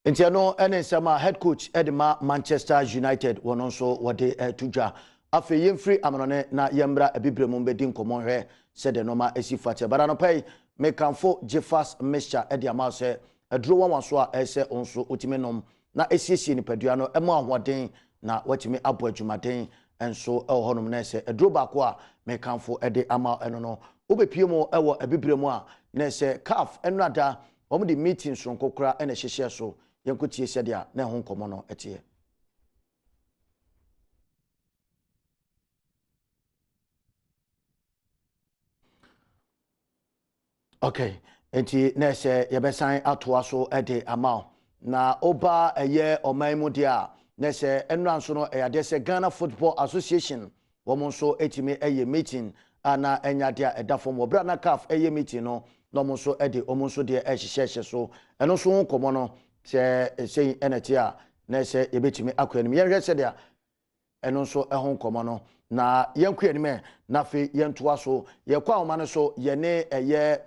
Nti ɛno ne nsɛm a head coach de ma Manchester United wɔn nso wɔde reto dwa. Afei yɛmfiri amanɔne na yɛmmra abibire mu mbɛdi nkɔmmɔ nhwɛ sɛdeɛ nnoɔma si fa teɛ. But anɔpa yi, mekamfo Gyefas mixture de ama wo sɛ aduro nwanwaso a ɛsɛ wo nso wotumi nom na ɛsiesie nipadua no, ɛma ahoɔden na woatumi abɔ adwumaden nso wɔ hɔnom. Na ɛsɛ aduro baako a mekamfo de ama wo ɛno no, wobɛpue mu wɔ abibire mu a na ɛsɛ CAF nnora Wɔde meeting soronko koraa na ɛhyehyɛɛ so. Yɛnkɔtie sɛdeɛ na ɛho nkɔmmɔ no teɛ. Okay, nti na ɛsɛ yɛbɛsan atoa so de ama wo. Na woba ɛyɛ ɔman mu deɛ a, na ɛsɛ nnora nso no ɛyɛ adeɛ sɛ Ghana Football Association Wɔn nso tumi yɛ meeting a na ɛnyɛ adeɛ a ɛda fam. Wɔ berɛ a na CAF reyɛ meeting no, na wɔn nso de wɔn nso deɛ rehyehyɛhyɛ so. Ɛno nso ho nkɔmmɔ no, sɛ sei na ɛte a, na ɛsɛ yɛbɛtumi akɔ anim. Yɛnhwɛ sɛdeɛ ɛno nso ho nkɔmmɔ no, na yɛnkɔ anim ɛ, na afei yɛntoa so. Yɛkɔ ahoma no so, yɛne ɛyɛ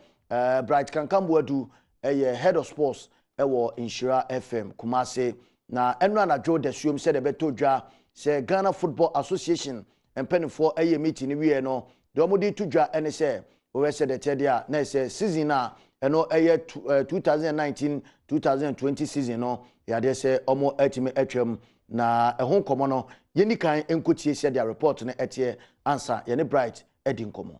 Bright Kankan Boadu, ɛyɛ Head of Sports ɛwɔ Nhyira FM, Kumasi. Na ɛno anadwo dasuom sɛdeɛ ɛbɛtɔ dwa sɛ Ghana Football Association mpanimfoɔ yɛ meeting no wieɛ no, deɛ wɔde reto dwa ne sɛ, wohwɛ sɛdeɛ ɛteɛ deɛ a, na ɛsɛ season a ɛno ɛyɛ 2019-2020 season no, yɛ adeɛ sɛ wɔatumi atwam. Na ɛho nkɔmmɔ no, yɛnni kan nkɔtie sɛdeɛ report no ɛteɛ ansa yɛne Bright adi nkɔmmɔ.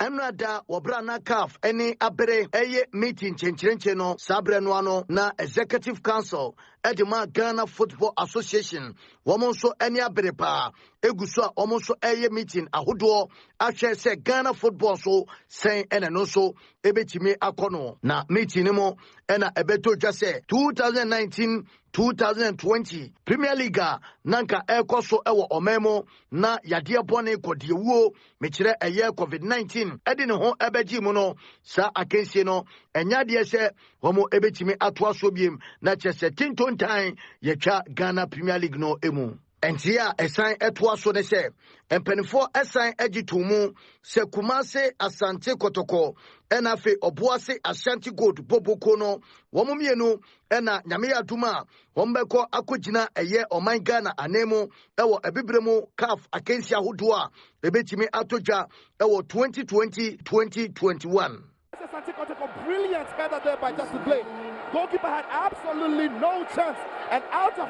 Ɛnora da wɔ berɛ a na CAF ne abere reyɛ meeting kyenkyerenkye no, saa berɛ no ano na Executive Council de ma Ghana Football Association wɔn nso ani abere paa egu so a wɔn nso reyɛ meeting ahodoɔ ahwɛ sɛ Ghana football nso sɛn ɛna ɛno nso ɛbɛtumi akɔ no. Na meeting no mu ɛna ɛbɛtɔ dwa sɛ 2019 2020 Premier League a na nka ɛrekɔ so wɔ ɔman mu na yadeɛ bɔne kɔdeɛwuo, mekyerɛ ɛyɛ Covid-19 de ne ho bɛgyee mu no, saa akansie no ɛnyɛ adeɛ sɛ wɔn bɛtumi atoa soɔ biem na kyerɛ sɛ tintontan yɛtwa Ghana Premier League no mu. Nteɛ a ɛsan toa so ne sɛ mpanimfoɔ san gye too mu sɛ Kumase Asante Kɔtɔkɔ ɛna afei Ɔboase Ashanti Gold bɔbɔkuo no wɔn mmienu ɛna Nyame yɛ adom a wɔn bɛkɔ akɔgyina ɛyɛ ɔman Ghana anan mu ɛwɔ Abibire mu CAF akansi ahodoɔ a ɛbɛtumi atɔ dwa ɛwɔ 2020-2021. Asante Kotoko, brilliant header there by Justin Blake. Goalkeeper had absolutely no chance and out of.